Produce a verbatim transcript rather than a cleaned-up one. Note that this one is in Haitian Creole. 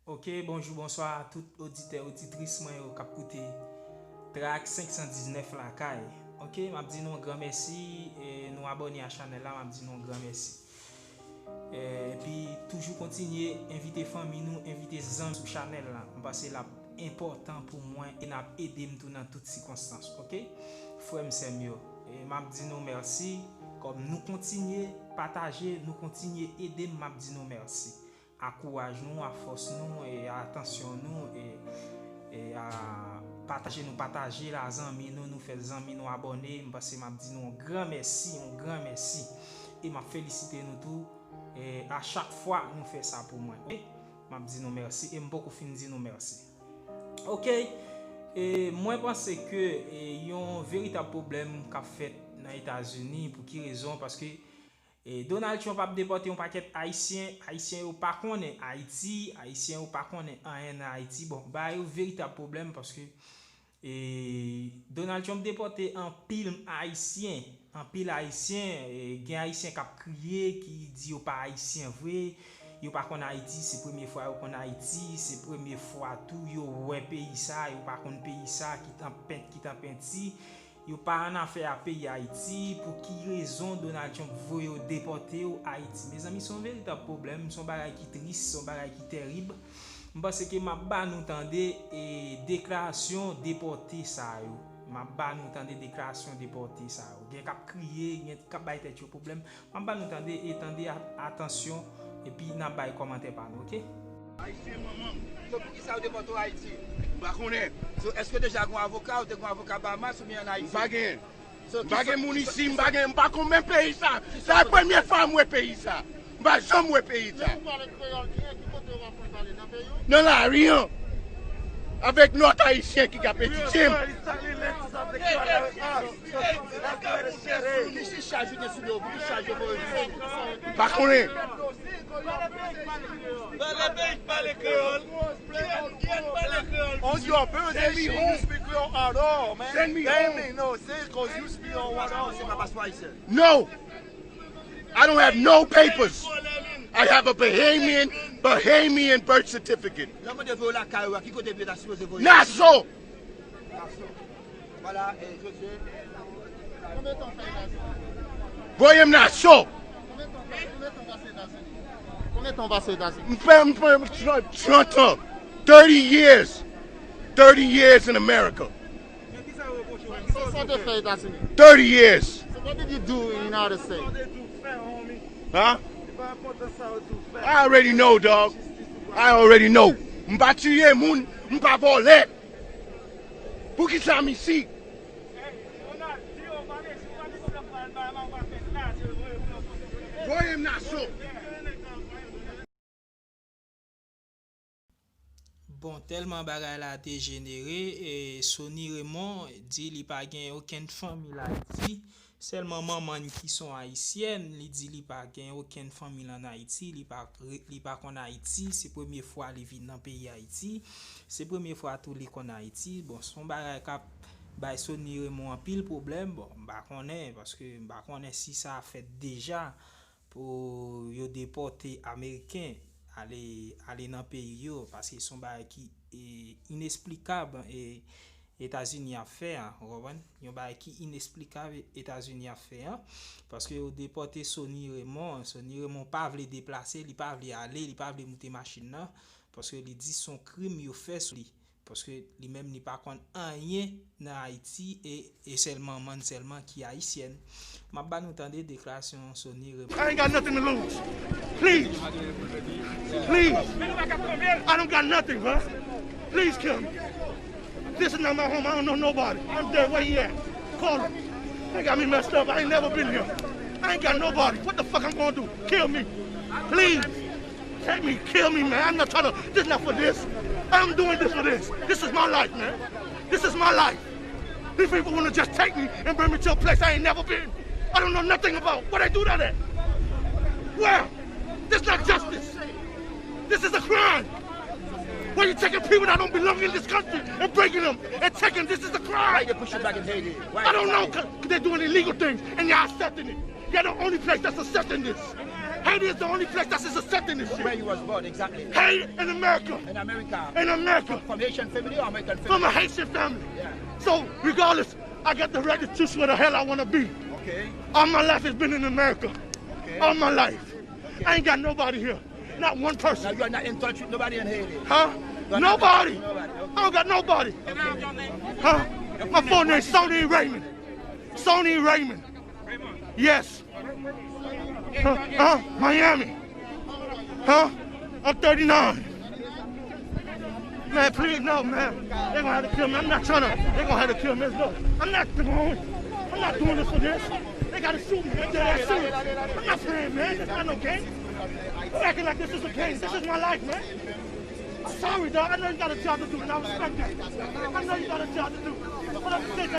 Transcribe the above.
Ok, bonjou, bonswa a tout oditè, oditris mwen yo k ap koute Track senk san diznèf lakay. Ok, m ap di nou yon gran mèsi, e nou abòne a chanèl la, m ap di nou yon gran mèsi. E, epi toujou kontinye envite fanmi nou, envite zanmi sou chanèl la. M panse l ap enpòtan pou mwen e n ap ede m tou nan tout sikonstans, ok? Frè m, sè m yo, e m ap di nou mèsi. Kòm nou kontinye pataje, nou kontinye ede m, m ap di nou mèsi. A kouraj nou, a fòs nou, e a atansyon nou, e, e a pataje nou pataje la, zanmi nou, nou fè zanmi nou abòne. M panse m ap di nou yon gran mèsi, yon gran mèsi. E m ap felisite nou tou, e a chak fwa nou fè sa pou mwen. Ok? M ap di nou mèsi, e m poko fin di nou mèsi. Ok? E mwen panse ke, e, yon veritab pwoblèm k ap fèt nan Etazini, pou ki rezon? Paske E Donald Trump ap depòte yon pakèt Ayisyen. Ayisyen yo pa konnen Ayiti. Ayisyen yo pa konnen anyen nan Ayiti. Bon, bagay yo veritab pwoblèm paske, e, Donald Trump depòte anpil Ayisyen. Anpil Ayisyen, e, gen Ayisyen k ap kriye, ki di yo pa Ayisyen vre. Yo pa konn Ayiti, se premye fwa yo konn Ayiti, se premye fwa tou yo wè peyi sa, yo pa konn peyi sa, ki t an pent, ki t an penti. Yo pa annafè a peyi Ayiti, pou ki rezon Donald Trump voye yo depòte yo Ayiti? Mezanmi, se yon veritab pwoblèm, se yon bagay ki tris, se yon bagay ki tèrib. M panse ke m ap ba nou tande, e, deklarasyon depòte sa yo. M ap ba nou tande deklarasyon depòte sa yo. Gen k ap kriye, gen k ap bay tèt yo pwoblèm. M ap ba nou tande e tande a-, atansyon, epi n ap bay kòmantè pa nou, ok? Ayisyen manman m. So, poukisa yo depòte w Ayiti? M pa konnen. So, èske deja gen avoka? Ou te gen avoka Bahamas oubyen ann Ayiti? M pa gen. So, m pa gen moun isi, m pa gen, m pa konn menm peyi sa. Sa e premye fwa m wè peyi sa. M pa janm wè peyi sa. Lè ou pale kreyòl byen, ki kote w aprann pale? Nan peyi w? Nan lari an. Avèk lòt Ayisyen ki ka etidye m. Ki chaj ou gen sou do w? Pou ki chaj yo voye w isit? Pa konnen. Pale peyi k pale kreyòl. Kiyès, kiyès pale kreyòl? On your business, you speak Creole at all, man. Send me home. No, say 'cause you speak Creole at all. Se pa paspò ayisyen. No. I don't have no papers. I have a Bahamian, Bahamian birth certificate. Lè mwen te voye w lakay ou a, ki kote m te ta sipoze voye w? Nassau. Nassau. Vwala, e, José. Voye m Nassau. Konbyen tan w pase Etazini? M fè, m fè trant, trant an. Thirty years. Thirty years in America. Sa w te fè Etazini? Thirty years. So what did you do in United States? Huh? I already know, dog. I already know. M pa tiye moun, m pa vòlè. Poukisa m isi? Voye m Nassau. Bon, tèlman bagay la dejenere, e Sony Raymond di li pa gen okenn fanmi l Ayiti. Sèlman manman n ki s on ayisyèn, li di li pa gen okenn fanmi l ann Ayiti, li pa, li pa konn Ayiti, se premye fwa li vin nan peyi Ayiti, se premye fwa tou li konn Ayiti. Bon, s on bagay k ap bay Sony Raymond anpil pwoblèm. Bon, m pa konnen, paske m pa konnen si sa fèt deja pou yo depòte Ameriken ale, ale nan peyi yo, paske s on bagay ki, e, inesplikab, e, Etazini ap fè a, ou konprann? Yon bagay ki inesplikab Etazini ap fè a, paske yo depòte Sony Raymond. Sony Raymond pa vle deplase, li pa vle ale, li pa vle moute machin nan, paske li di s on krim yo fè sou li. Paske li menm li pa konn anyen nan Ayiti e, e sèl manman n sèlman ki ayisyèn. M ap ba nou tande deklarasyon Sony Raymond. I ain't got nothing to lose. Please. Please. I don't got nothing, bro. Please kill me. This is not my home. I don't know nobody. I'm dead. Where he at? Call him. They got me messed up. I ain't never been here. I ain't got nobody. What the fuck I'm gonna do? Kill me. Please. Take me, kill me, man. I'm not trying to. This not for this. I'm doing this for this. This is my life, man. This is my life. These people want to just take me and bring me to a place I ain't never been. I don't know nothing about. Where they do that at? Where? This not justice. This is a crime. Why you taking people that don't belong in this country and bringing them and taking? This is a crime. Why they push you back in Haiti? Why? I don't know, 'cause they doing illegal things and y'all accepting it. You're the only place that's accepting this. Haiti is the only place that is accepting this Where shit. You was born exactly? Haiti in America. In America. In America. From Haitian family or American family? From a Haitian family. Yeah. So regardless, I got the right to choose where the hell I want to be. Okay. All my life has been in America. Okay. All my life. I ain't got nobody here. Not one person. Now you are not in touch with nobody in Haiti. Huh? You're not Nobody. Nobody. Okay. I don't got nobody. Huh? My phone name Sony Raymond. Sony Raymond. Yes. Huh? Huh? Miami. Huh? I'm thirty-nine. Man, please no, man. They gonna have to kill me. I'm not trying to. They gonna have to kill me. No, I'm not going. I'm not doing this for this. They gotta shoot me. They gotta shoot me. I'm not playing, man. It's not no game. You acting like this is a game. This is my life, man. I'm sorry, dog. I know you got a job to do, and I respect that. I know you got a job to do. But I'm